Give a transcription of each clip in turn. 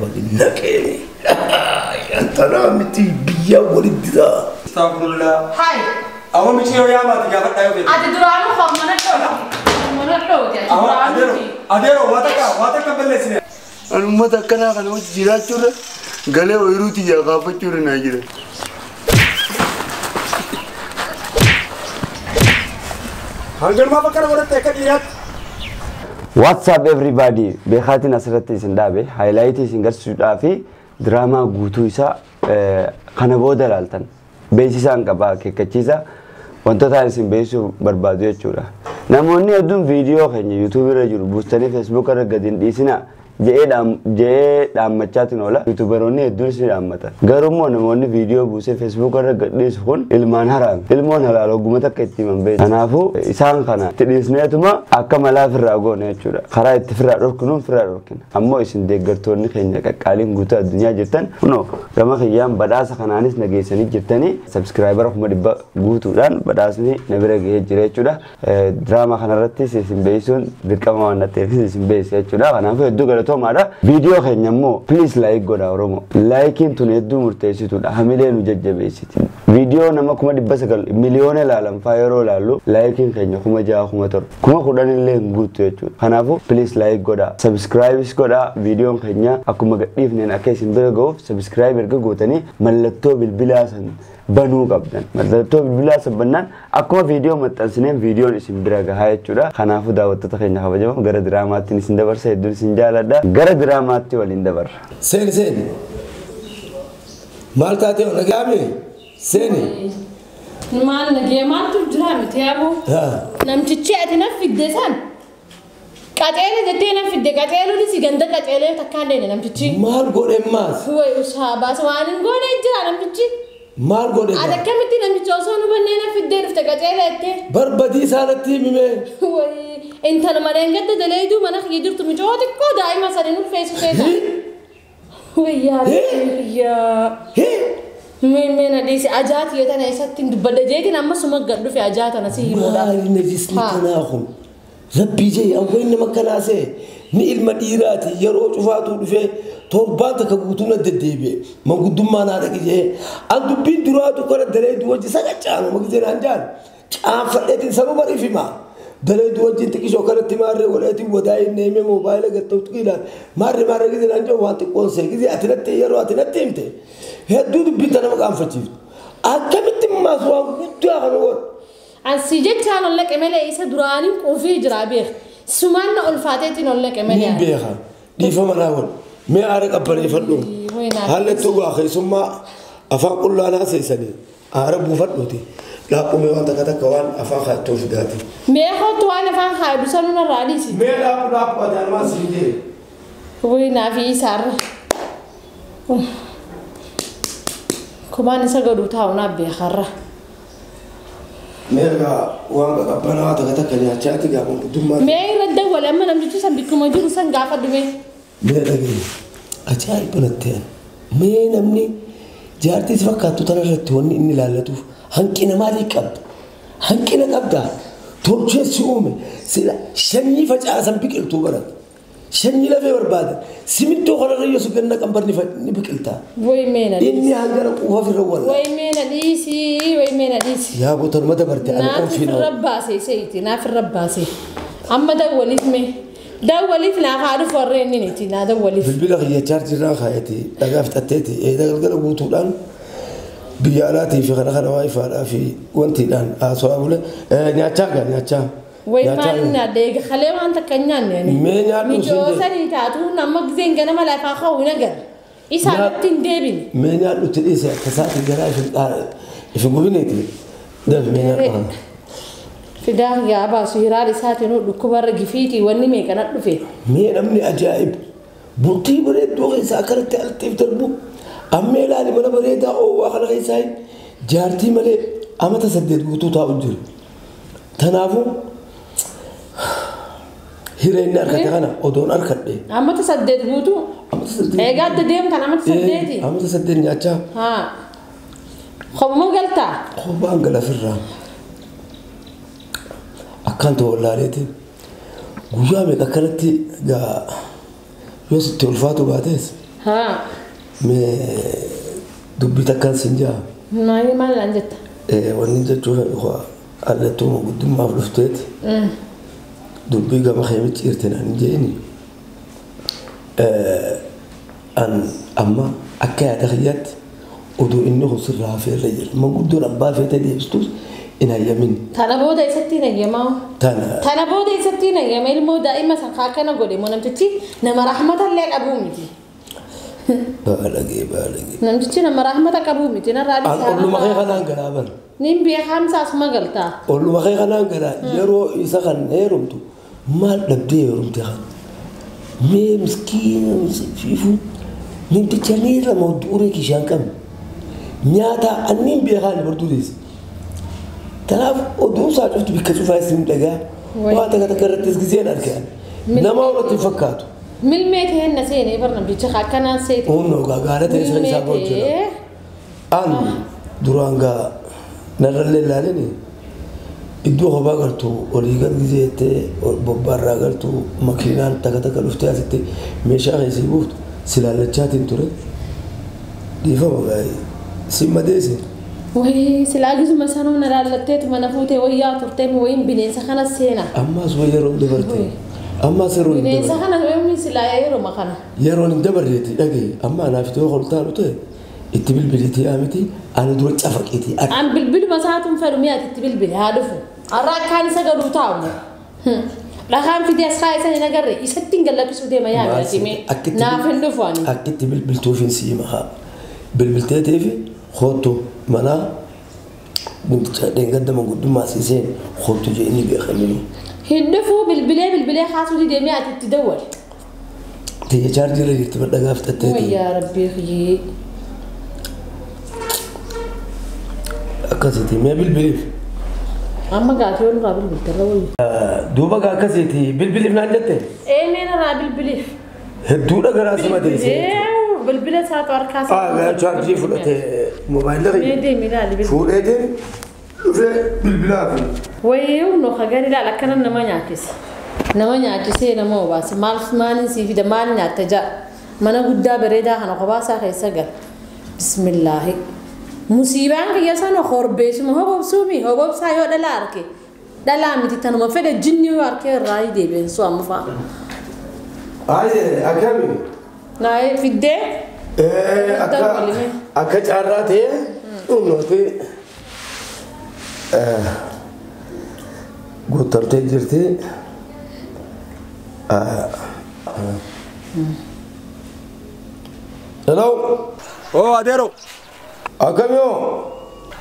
Waliin naqee. Tanaa miti biyya walitti ta'a. Astaghfirullah. Hai. Amma miciyoo yaamaati gaafadhaa yoo feete. Ati duraanuu mana dhooti. Mana dhooti ati Amma adeero duraanuu. Adeero waa takka balleessine. Ani uummata akkanaa kana wajji jiraachuurra galee ooyiruu tiyyaa kaafachuurra naa jira. Hangalumaa bakka godhatte akka dhiiraatti. What's up everybody? Beekaatiin asirratti isin dhaabe highlight isin garsiisuudhaa fi diraamaa guutuu isaa kana booda ilaaltan. Beeksisaan qaba akeekkachiisa wantoota isin beeksisuu barbaadu jechuudha. Namoonni hedduun viidiyoo keenya YouTube irra jiru buustanii Facebook irra gadi hin dhiisinaa jedhee dhaammachaatiin oola. YouTuberoonni hedduun isin dhaammatan. Garuu immoo namoonni viidiyoo buusee Facebook irra gad dhiisu kun ilmaan haraami. Ilmoon halaal hogguma takka itti himan beeku. Kanaafuu isaan kana itti dhiisneetuma akka malaa ofirraa goone jechuudha. Karaa itti ofirraa dhorkinuun ofirraa dhorkina. Ammoo isin deeggartoonni keenya qaqqaaliin guutuu addunyaa jirtan kunoo gama kiyyaan badhaasa kanaanis na geessanii jirtanii subscribera 100,000 guutuudhaan badhaasni na bira gahee jira jechuudha. Diraamaa kanarrattis isin beeksisuun dirqama waan ta'eef isin beeksisa jechuudha. Kanaafuu hedduu galatoomaadha. Viidiyoo keenya immoo please like godhaa Oromoo. Likeiin tun hedduu murteessituudha. Hamilee nu jajjabeessiti. Viidiyoo nama 900,000 miliyoona ilaalan faa yeroo ilaallu likeiin keenya 6,000 7,000 10,000 illee hin guuttu jechuudha. Kanaafuu please like godhaa. Subscribes godhaa. Viidiyoon keenya akkuma gadhiifneen akka isin bira gahuuf subscribe erga gootanii mallattoo bilbilaa san banuu qabdan. Mallattoo bilbilaa san bannaan akkuma viidiyoo maxxansineen viidiyoon isin bira gahaa jechuudha. Kanaafuu daawwattoota keenya kabajamoo gara diraamaatti isin dabarsa hedduun isin jaaladha. Gara diraamaatti waliin dabarra. Seeni seeni. Maal taatee ol dhagaame? Seeni. Maal nagee maaltu jira miti yaaboo? Namtichi ati na fidde san qaceele jettee na fidde qaceeluunis ganda qaceelee takkaan deene namtichi. Maal godhe maas? Wayi usaa baasa waan hin goone jira namtichi. Maal godhe? Ati akkamitti namicha osoo nu bannee na fiddee dhufte qaceele jettee? Barbadii isaanatti himime. Wayi intala malee gadda daleeyduu mana kiyya jirtu mucoo xiqqoo daa'ima sanii nu feesu feeta. Wayyaa yaa. Mee na dhiisi ajaati yoo tana eessatti hin dubbadde jeetiin amma suma gad dhufe ajaa tana si himuudhaaf. Maali najisni kanaa kun? Rabbii jee awween nama kanaa see ni ilma dhiiraati yeroo cufaatu dhufee torbaan takka guutuu na deddeebi'e manguddummaa naa dhaqi jee an dubbiin duraatu kana daleedu wajji saqaccaanu magisee naan jaan caanfadheetiin sanuma bariif hima. Daleedu wajjin xiqqishoo kanatti maarree godheetiin wadaa'in neemee moobaayila gatta'u xiqiidhaan maarree maarree gisee naan jaan waan xiqqoon see gisee ati natti yeroo ati natti himte hedduu dubbiin ta nama qaanfachiiftu. Akkamitti maas waan guddaa kana godhu. Ansi jechaan ol laqe malee isa duraaniin quufee jira beek. Sumaan na ulfaateetiin ol laqe malee. Niin beeka. Dhiifama naa godhu. Mee aara qabbaneeffadhu. Haalli itti dhugaa keessummaa afaan qullaa naa seessanii aara buufadhuuti. Laaphumee waan takka takka waan afaan kaa'attoo fidaati. Mee kootu waan afaan kaa'atu sanuu narraa dhiisi. Mee laaphu laaphu ati anumaan siin jee. Wayi fi isaarra. Kumaan isa godhu taa'u naa beekarra. Mee egaa waan qaqqabbanaa takka takka nyaachaati gaa manguddummaa. Mee irra dawwale amma namtichi san bikkuma jiru san gaafa dhume. Mee dhagaye ajaa'iba natti ani. Mee namni jaartii si fakkaattu tana irratti wanni inni ilaallatuuf hanqina maalii qabda? Hanqina qabdaa? Tolchee si uume sila sanyii facaasan biqiltuu barata. Sanyii lafee barbaadan simintoo kanarra yoo si ganna qambar ni biqiltaa. Wayi mee na dhiisi. Inni hangana quufa ofirra walla. Wayi mee na dhiisi. Wayi mee na dhiisi. Yaa bootanuma dabarte ani Naaf qonfiin irra baasee seeti naaf irra baasee. Amma dawwaliif mee. Dawwaliif naaf haa dhufu warreen inni miti naa dawwaliif. Bilbila kiyya chaarjirraa kaa'eeti dhagaa fixatteeti eeda galgala guutuudhaan biyya alaatii fi kana kana waa ifaadhaa fi wantiidhaan haasawaa bule nyaachaa gaa nyaachaa. Wayi maal inni adda eega kalee waan takka hin nyaanne ani. Mee nyaadhu siin Mijoo jedhe. sanii taatu nama giseen ganama lafaa ka'u hin agarre. Isaanitti hin deebine. Mee nyaadhu itti dhiise akka isaatii garaa ifin gubineeti. Dafi mee nyaadhu kana. Fidaa yaa baasu hiraar isaatiin dhukkubarra gifiitii wanni meeqana dhufe. Mee namni ajaa'ib bultii bareedduu keessaa akkanatti alxiif darbu ammee ilaali mana bareedaa oowwaa kana keessaa jaartii malee amata 8 guutuu taa'u jiru. Kanaafuu hiree inni argate kana odoon argadhe. Amata 8 guutuu. Amata 8. Egaa adda deemtan amata 8. Amata 8 nyaachaa. Haa. Kophaa galtaa? Kophaan gala ofirraa. Akkaan ta'u wallaaleeti. Guyyaa meeqa akkanatti gaa yoo sitti ulfaatu baates Haa. Mee dubbii takkaan siin jaa. Maali maal naan jetta? Wanni jechuu fedhu allattuu manguddummaaf dhufteeti. Dubbii gama kee micciirte naan jeeni. An amma akka yaada kiyyaatti oduu inni kun sirraa hafeerra jira. Manguddoon abbaa feetee deebistus hin hayyamin. Tana booda isatti hin hayyamaa. Tana. Tana booda isatti hin hayyama ilmoo daa'ima san akkana godhe moo namtichi nama rahmata illee qabuu miti. Baalagee baalagee. Namtichi nama rahmata qabuu miti narraa An olluma kee kanaan galaa bara. Nin beekamsa asuma galtaa. Olluma kee kanaan galaa yeroo isa kan heerumtu maal dhabdee heerumte kan. Mee miskiina fiifuu namticha ni irra mawduuree kishaan qabne. Nyaata anniin beekaan bartuu deesse. Kanaaf oduun isaa cuftu bikka cufaa isin dhagaa. Waa takka takka irrattis giseen argaa. Nama irratti hin fakkaatu. Milmee ta'een na seenee bar namticha akkanaan seete. Humna gaara ta'e isa isaa hojjeta. An duraan gaa narrallee ilaalini iddoo kophaa gartuu olii gar gizeettee bobbaarraa gartuu makiinaan takka takka dhuftee asitti meeshaa keessii buuftu si laallachaatiin ture. Dhiifama gaa'ee si madeesse. Wayii silaa gisuma sanuu na laallatteetu mana fuutee wayyaa turtee wayiin bineensa kana seena. Ammas wayi yeroon dabarte. Ammas yeroon hin Bineensa dabarre. kana yoomii silaa yeroo kana. Yeroon hin dabarreeti dhagaye amma anaaf ta'uu koltaanu ta'e itti bilbiliitii yaamiti ani dura cafaqiitii ati. An bilbiluma isaatuun fedhu mi'a itti bilbile haa dhufu. Har'a akkaan isa gaduu taa'u. Dhakaan fidee as kaa'e san hin agarre isatti hin gallakkisuu deema yaa mi'a naaf hin dhufu ani. Akkitti bilbiltuuf hin siima haa. Bilbilteetii fi hoottu manaa namticha dheengadda manguddummaa siiseen hoottu jee inni beekaminu. Hin dhufu bilbilee bilbilee kaasuu didee mi'a itti dawwale. Tiyya chaarjiirra jirti badhagaa fixatteeti. Wayyaa rabbii kiyyee. Akkasiiti mee bilbiliif. Amma gaafii ol irraa bilbilte irra wayyu. Duuba gaa akkasiiti bilbiliif naan jette. Ee mee narraa bilbiliif. Hedduudha garaa si madeesse. Bilbila isaatu harkaa isaa. Ah chaarjii fudhatee moobaayilii Mee deemi ilaali bilbila. fuudheetiin dhufee bilbilaa fi. Wayii no hagari ilaali akkana nama nyaachisa. Nama nyaachisee nama obaasa maal maaliin sii fida maal nyaatta ja'a. Mana guddaa bareedaa kana kophaa keessa gala. Bismillaahi. Musiibaan kiyya sana horbeessuma hobobsuumi hobobsaa yoo dhala arke. Dhalaa miti tanuma fedhe jinni yoo arke irraa deebi'een su amma fa'a. Aayee akkami. Naayee fiddee. Akka akka carraa ta'e humnooti guutamtee jirti. Hello. Oo adeero. Akkami hoo?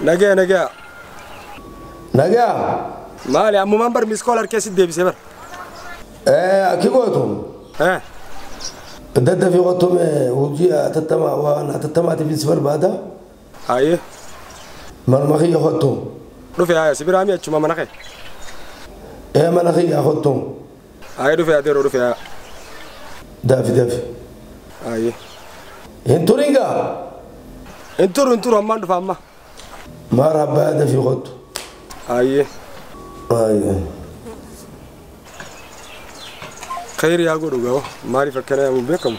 Nagaya nagaya. Nagaa. Maali ammumaan bar miskool harkee si deebisee bar. Akki gootu. Daddafii qottume hojii atattamaa waan atattamaatiif si barbaada. Hayyee. Manuma kiyya qottu. Dhufe haya si biraa mi achuma mana kee. Mana kiyya qottu. Hayyee dhufe adeero dhufe haya. Dafi dafi. Hayyee. Hin turin gaa. Hin turu ammaan dhufa amma. Marhaba dafii qottu. Hayyee. Hayyee. Khayri yaa godhu gaa maaliif akkana yaamuun beekamu.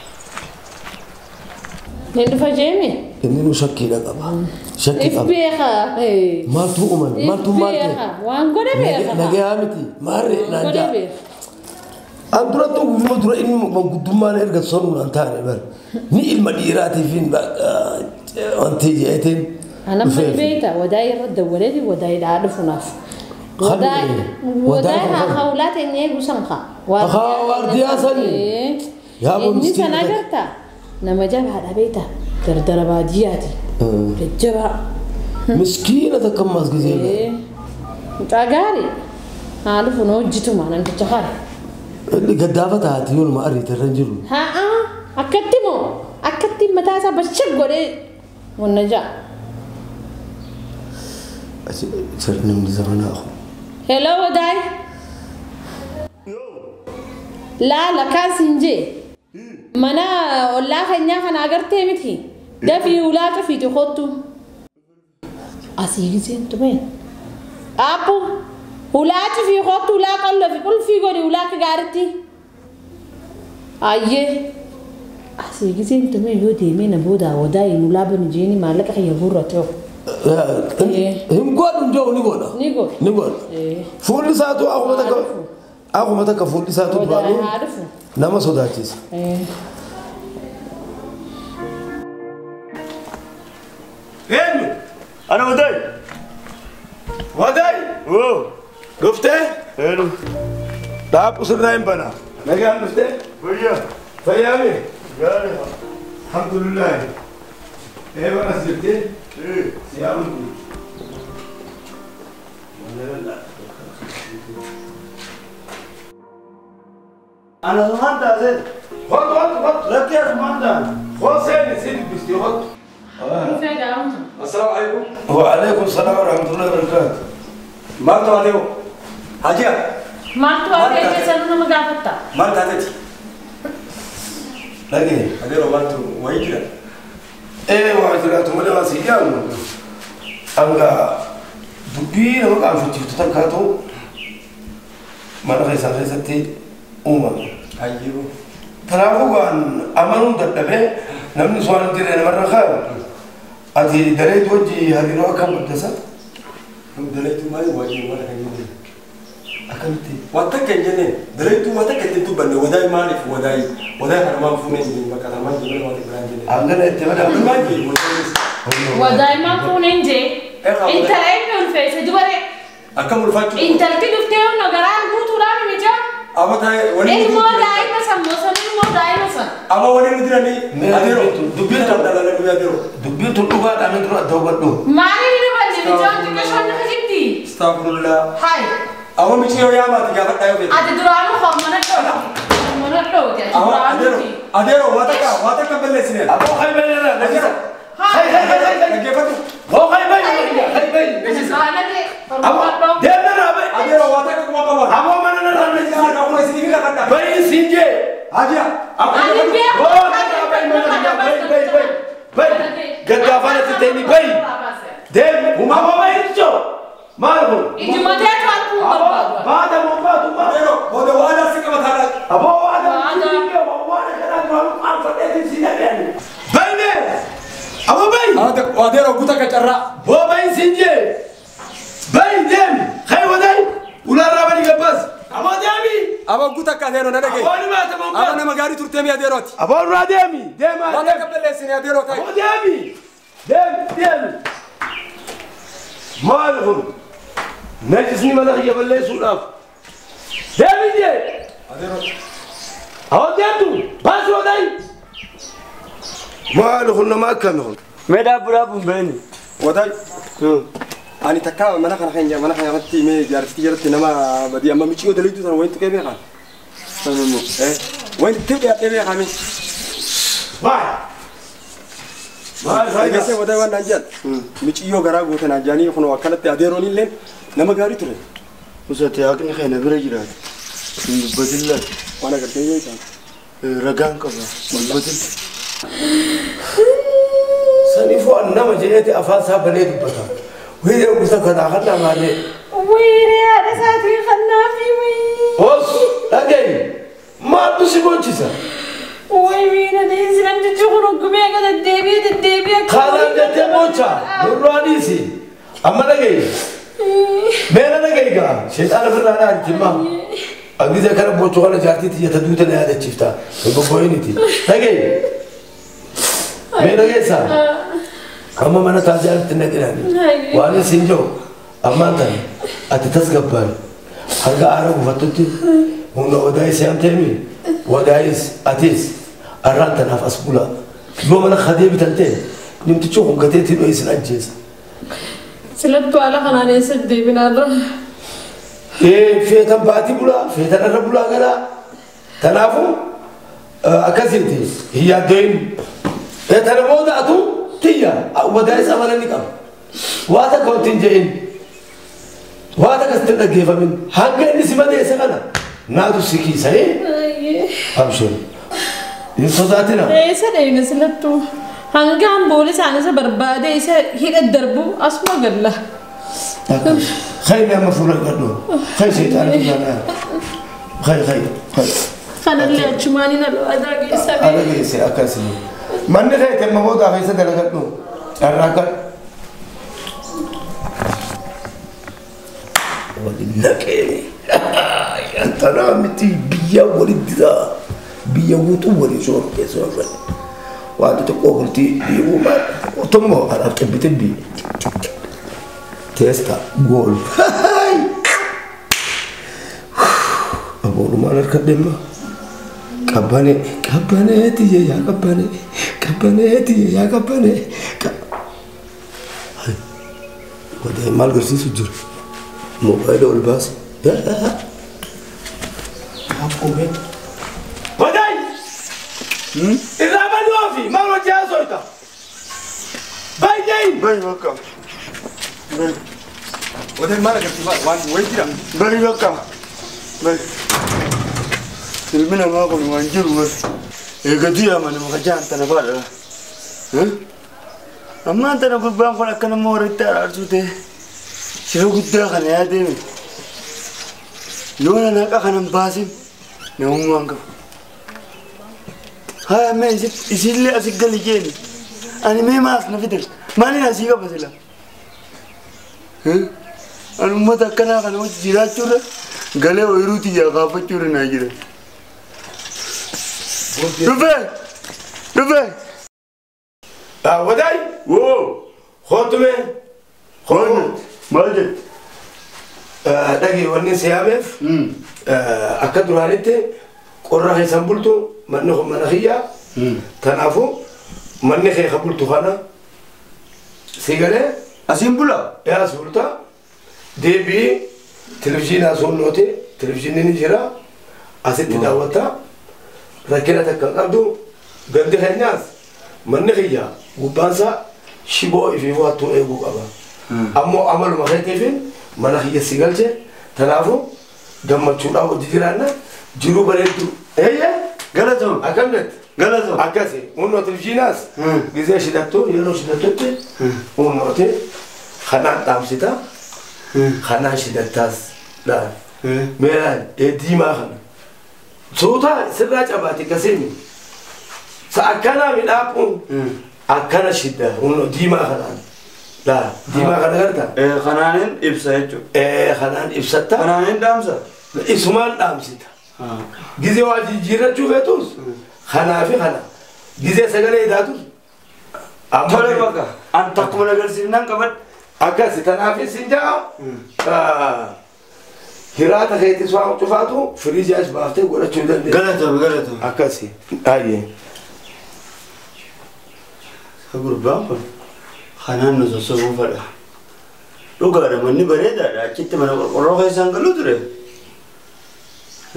Hin dhufa jeemi. Inni nu shakkiidha qaba. Shakkii If qaba. beeka. Maaltu uumame? Maaltu maal ta'e? Waan godhe beeka. Nagayaa miti. Maarree naan Godhe jaa. beeka. An duratti guyyuma dura inni manguddummaan erga sonuudhaan taane bara. Ni ilma dhiiraatiif hin wanti jeetiin. Ana amma beekta wadaa irra dawwaleeti wadaa hidhaa dhufu naaf. Wadaa wadaa haa hawlaa teenyee gusan haa. Haa waardiyaa sani. Yaa Inni miskiina sana takka. agarta nama jabaadha beekta dardara baadiyyaati. Jajjabaa. Miskiina takka ammas gisee. Mucaa gaarii haa dhufu na hojjetuma namticha kana. Inni gaddaafa taati yooluma ariite irra hin jiru. Haa akkatti moo akkatti mataa isaa bashak godhee wanna ja'a. Namni zamanaa kun. Hello wadaay. Laala kaas hin jee. Mana ollaa keenyaa kana agartee miti. Dafii ulaa cufiiti kottu. Asii giseen tumeen. Aappu ulaa cufii kottu ulaa qollofi qulfii godhi ulaa akka gaaritti. Ayyee. Asii giseen tumee yoo deemee na booda wadaa hin laaban jeeni maallaqa kiyya guurrate. Hin godhu hin jiru ni godha. Ni godha. Ni godha. Fuulli isaatu akkuma takka fuulli isaatu duraanuu nama sodaachisa. Eenyu? Ana Waday. Waday? Oo. Dhuftee? Eenyu. Dhaabbu sirraa hin banaa. Nagaan dhuftee? Fayyaa. Fayyaami? Gaarii. Alhamdulillah. Eeba as jirtee? Siyaamtu. Ana asumaan taasee. Hot hot hot. Lakkee asumaan taase. Hoseen isin dubbistee hot. Assalaamu alaikum. Wa alaikum salaam wa rahmatullahi wa barakaatuh. Maaltu haatee? Hajiya. Maaltu haatee keessanuu nama gaafatta? Maal taateeti? Dhagee. Adeeroo maaltu wayii jira? Ee waa jiraatu malee waa si jaamu. Hanga dubbii nama qaanfachiiftu takkaatu mana keessaa keessatti uumame. Hayyuu. Kanaafuu waan amanuun dadhabee namni suwaan hin jirre namarra kaayu. Ati dareetu hojii hariiroo akkam guddisa? Dareetu maali wajjin waan kan jenne? Akkamitti? Waan takka hin jenne dareetu waan takka ittiin dubbanne wadaay maaliif wadaay wadaay kana maal fuunee hin jenne bakka lamaan jenne waan biraan jenne. Hangana itti madaa. Maal jenne wadaay. Wadaay maal fuunee hin jee? Intala eenyu ulfeesse dubaree? Akkam ulfaachuu? Intalti dhuftee humna garaan guutuudhaan mijaa? Amma taa'ee waliin. Ilmoo daa'ima san moo ilmoo daa'ima san? Amma waliin jiranii adeeroo dubbiin tun dhalala dubbii adeeroo. Dubbiin tun dhugaadhaan dura adda hubadhu. Maaliin hin hubanne mijoon xiqqoo shan hojjetti? Astaghfirullah. Hai. Amma michiyoo yaamaati gaafadhaa yoo feete. Ati duraanuu mana dhooti. Mana dhooti ati duraanuu. Adeeroo waa takka balleessine. Aboo haybayyana. Adeeroo. Hay hay hay hay. Dhaggeeffatu. Hoo haybayya haybayya. Aboo deemna raabe. Adeeroo waa takka kuma qaban. Aboo mana na raabe. Akkuma isin fi kakadhaa. Bayi sinjee. Hajiya. Ani beeku. Hoo bay bay bay bay. Gaddaafaan ati ta'ini bay. Deem. Aboo bayi jechuun. Maal kun? Ijuma teetu arguun barbaadu. Baata moo baatu maa. Adeeroo booda waan asii qabataadha. Aboo waan asii waan kanaa duraanuu qaanfadheetiin si dhageenye. Bayne. Aboo bayi. Adeeroo guuta qacarraa. Hoo bayi sinjee. Bayi deem. Hay waday. Ulaarraa bani gabbaas. Aboo deemi. Aboo guuta akka adeeroo na dhagaye. Aboo ni maata moo Aboo nama gaarii turtee mi adeerooti. Aboo irraa deemi. Deemaa. Waan akka balleessine adeeroo ta'e. Aboo deemi. Deemi deemi. Maal kun? Najisni mana kiyya balleessuudhaaf. Deemi jee. Adeeroo. Aboo deemtu. Baasi waday. Maal kun nama akkami kun? Mee dhaabbu dhaabbu hin beekni. Waday. Ani takka mana kana keenya mana kana irratti mee jaarsitii jalatti nama badii amma michiyoo dalayduu sana wayin tuqee beekan. Sanammoo. Wayin tuqee beekame. Maal? Maal faayidaa? Eegasee waday waan naan jedhan. Michiyyoo garaa goote naan jedhanii kunoo akkanatti adeeroon illee nama gaarii ture. Usate haqni keenya bira jiraate. Hin dubbatin laata. Waan agartee yoo isaan. Ragaan qaba. Dubbatin. Saniifuu an nama jedheeti afaan isaa banee dubbata. Wiiree gosa kanaa kan namaarree. Wiiree haadha isaatii kannaafi wii. Hos dhagayi maaltu si bochisa? Wii miina deessi namtichi kun hoggumee akka deddeebi'ee deddeebi'ee. Kanaaf jettee bocha nurraa dhiisi. Amma dhagayi. Meena dhagayi gaa sheexaana ofirraa dhaanti maa. Angizee kana bochuu kana jaartii tiyyata duute na yaadachiifta. Hin bobbooyiniti. Dhagayi. Mee dhageessaa? Amma mana taasisaatti naqinani. Waan isin jiru ammaan tan ati tasgabbaani. Hanga aara buufattutti humna wadaayis yaamteemi wadaayis atis arraan tanaaf as bula. Yoo mana kadee bitan ta'e namtichi kun gateetii dhoo isin ajjeesa. Silattuu haala kanaan eessa deebinaarra? Ee feetan baatii bulaa feetan irra bulaa galaa. Kanaafuu akkasiiti hin yaaddoyin. Tana booda atu tiyya wadaayis amala ni qaba. Waa takka wanti hin je'in. Waa takka sitti hin dhaggeeffamin. Hanga inni si madeesse kana naatu si kiisa. Abshir. Hin sodaatina. Eessa deemne silattuu? Hangaan boolisaan isa barbaade isa hidha darbu asuma galla. Khayri amma fuula gadhu. Khayri sheexaana fuula. Khayri khayri khayri. Kanallee achumaan hin alwaadaa geessa. Ala geesse akkasii. Manni keete amma booda keessa dalagadhu. Carraa kan. Waliin naqee. Antanaa miti biyya waliin diraa. Biyya guutuu waliin sooruu keessa waan Wanti xiqqoo bultii dhiibuu maal. Otommoo anaaf xibbi xibbi. Teesta gool. Aboorumaan harka deema. Qabbanee qabbanee tiyya yaa qabbanee qabbanee tiyya yaa qabbanee. Wadaa maal garsiisu jira? Moobaayila ol baase. Akkuma. Wadaa! Irraa baduu ofi maal hojii haasofta? Baay'ee! Bayi bakka. Wadaa maal agarsiisa waan wayii jira? Bayi bakka. Bayi. Ilmi namaa kun waan jiru bari. Eegatuu yaamani maka jaan tana fa'aadha. Ammaan tana gurbaan kun akka nama walitti araarsuu ta'e shira guddaa kana yaadeeme. Yoo na naqa kana hin baasin namummaan qabu. Haa mee isillee asii gali jeeni. Ani mee maas na fidan. Maaliin asii qaba sila? Ani uummata akkanaa kana wajji jiraachuurra galee ooyiruu xiyyaa kaafachuurra naa jira. Dhufee! Dhufee! Wadaay! Woo! Hootume! Hoonu! Maal jette? Dhagee wanni si yaameef akka duraanitti qorra keessan bultu manni kun mana kiyyaa. Kanaafuu manni kee kan bultu kana si galee. Asiin bula? Yaa as bulta. Deebii televizyiinaa soonnoote televizyiinni ni jira asitti daawwatta. Rakkina takka hin qabdu gandi keenyaas manni kiyya gubbaansaa shiboo ifiifuu hattuu eeguu qaba. Ammoo amaluma keetiif mana kiyya si galche kanaafuu gammachuudhaan hojii jiraanna jiruu bareedduu. Eeyyee Galatoom. Akkam jette? Galatoom. Akkasi humna televizyiinaas gizee shidattu yeroo shidattutti humnooti kanaan dhaamsita kanaan shidattaas laal. Meelaan diimaa kana. Suuta sirraa cabaati kasiimi. Sa akkana midhaaquun akkana shidda humna diimaa kanaan. Laal diimaa kana garta. Kanaanin ibsa jechuudha. Kanaan ibsatta. Kanaanin dhaamsa. Isumaan dhaamsita. Gizee waa jijjiirrachuu feetus kanaa fi kana. Gizee sagalee hidhaatus. Tole bakka an takkuma agarsiifnaan qabadhe. Akkasi tanaafis hin ja'a. Hiraata keetis waan cufaatu firiijaas baaftee godhachuu dandeessa. Galatoom galatoom. Akkasi. Baay'ee. Gurbaan kun kanaan nu sossobuu fedha. Dhugaadha manni bareedaadha achitti mana qorqorroo keessaan galuu ture.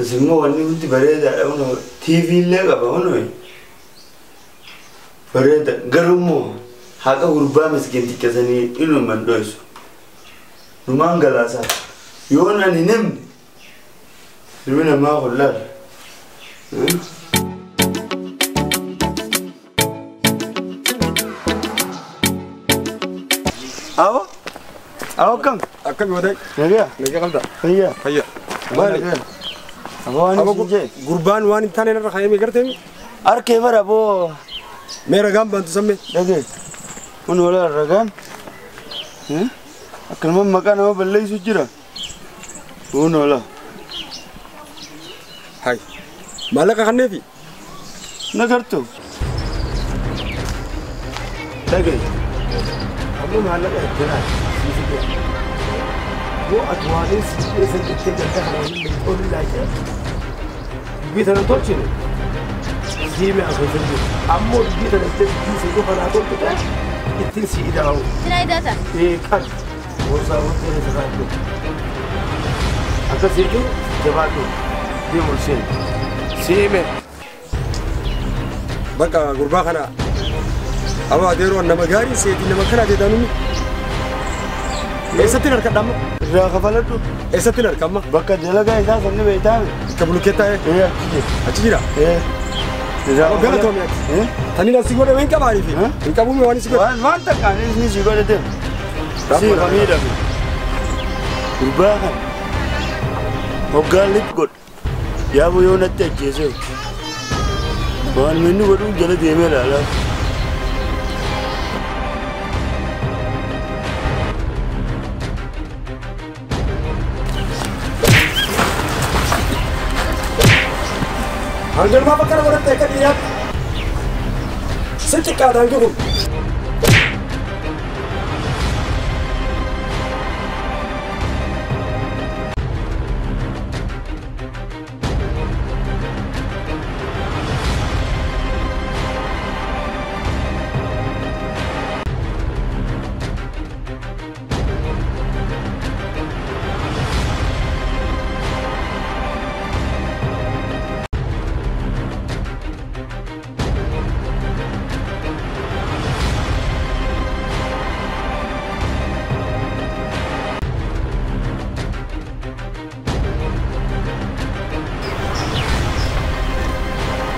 As immoo wanni hundi bareedaadha kun TV illee qaba kun bareeda garuu immoo haqa gurbaa miskiinticha sanii iluman dho'isu. Dhumaan galaasaa yoo ani hin himne ilmi namaa kun laala. Awo? Awo kam? Akkami wadaa? Nagaya? Nagaa qabda? Fayyaa? Fayyaa. Maali? Aboo waan isin jee? Gurbaan waan hin taane irra kaayamee gartee? Harkee bara aboo. Mee ragaan baantu sammee? Dhagee. Kun walaa ragaan. Akkanuma maqaa nama balleessu jira. Kun walaa. Hai. Maallaqa kanneefi? Na gartu. Dhagee. Amma maallaqa itti Yoo ati waan si jettee ganda kana waliin olii laayitee dubbii tana tolchine siime as hin jiru. Ammoo dubbii tana jettee dubbii si qofa naa tolchite ittiin si ida'u. Sina ida'ata? Ee kan gorsaa wanti isa kaadhu. Akkas jechuun jabaadhu deemu isheen siime. Bakka gurbaa kana Abaa adeeroo nama gaarii seetii nama kana deedanuun eessatti harkadha amma? Irraa kafaladhu. Eessatti harka amma? Bakka dalagaa isaa sanni beektaame. Bakka bulukkeettaa Ee achi jira. Achi jira? Ee. Irraa Galatoomi ati. Taniin asii godhe hin qabaaniifi. Hin qabuumi waan si godhe. Waan takkaan inni si godhe deemu. Si miidhame. Gurbaa kana hoggaa lip godhe. Yaaboo yoo natti ajjeese waan inni godhuun jala deemee ilaalaa. Hangalmaa bakka kana godhatte akka dhiiraatti. Si xiqqaadha hangi kun.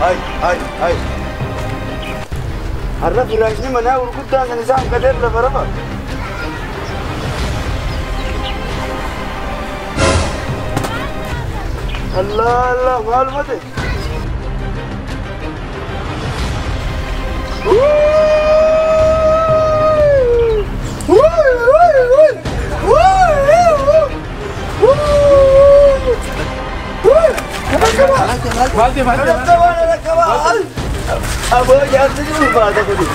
Ay, ay, ay. Har'a firaashni manaa gurguddaan kan isaan gadeer lafa rafa. Allah, Allah, maal mate? Aboo jaarsi ni ulfaata kuni.